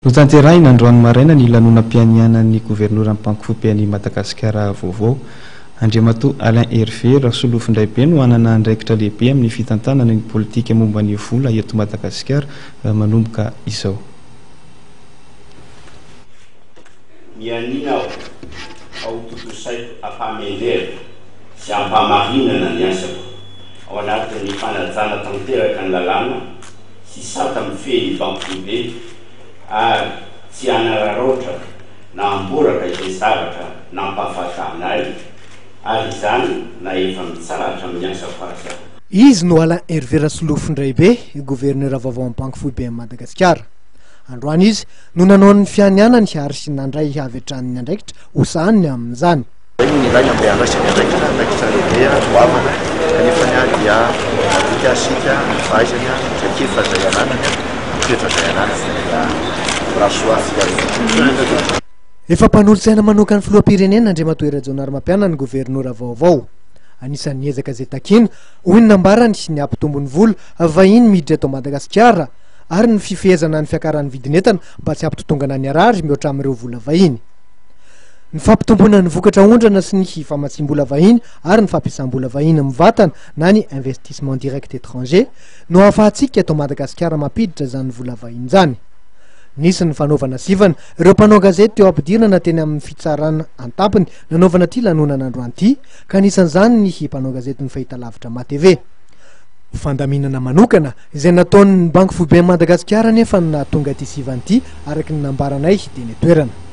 Notanterahina androany maraina ny lanonam-pianianan'ny governoran'ny Banky Foiben'i Madagasikara vaovao. Andriamatoa Alain Hervé Rasolofondraibe no hanana andraikitra lehibe amin'ny fitantanana ny politika momba ny vola eto Madagasikara manomboka izao. Mianiana aho fa ho tontosaiko am-pahamendrehana sy am-pahamarinana ny asako, ao anatin'ny fanajana tanteraka ny lalàna sy sata mifehy ny Banky Foibe ary tsy hanararaotra na hamboraka izay zavatra nampahafantarina ahy, ary izany na efa mitsahatra amin'ny asako aza. Izy no Alain Hervé Rasolofondraibe, Governora vaovaon'ny Banky Foiben'i Madagasikara. Androany izy no nanao ny fianianany ary nandray avy hatrany ny andraikitra hosahaniny amin'izany. Izay no ilaina mba handraisany andraikitra, andraikitra lehibe, goavana, kanefa dia nadika isika ny fahaizany, ny traikefa izay ananany, ny toetra izay ananany dia mirary soa antsika rehetra. Efa mpanolotsaina manokan'ny filoham-pirenena Andriamatoa Hery Rajaonarimampianina ny governora vaovao. Anisan'ny ezaka izay takiana, hoy ny nambarany, ny hampitombo ny vola vahiny miditra eto Madagasikara ary ny fifehezana ny fiakaran'ny vidin'entana mba tsy hampitotongana ny harary mihoatra amin'ireo vola vahiny. Ny fampitomboana ny vokatra aondrana sy ny famatsiam-bola vahiny ary ny fampiasam-bola vahiny mivantana na ny investissement direct étranger no ahafahantsika eto Madagasikara mampiditra izany vola vahiny izany. Nisy ny fanaovana sivana ireo mpanao gazety teo ampidirana teny amin'ny fitsarana an-tampony nanaovana ity lanonana androany ity ka anisan'izany ny mpanao gazetin'ny fahitalavitra MATV. Fandaminana manokana izay nataon'ny Banky Foiben'i Madagasikara anefa no nahatonga ity sivana ity araka ny nambaranay teny an-toerana.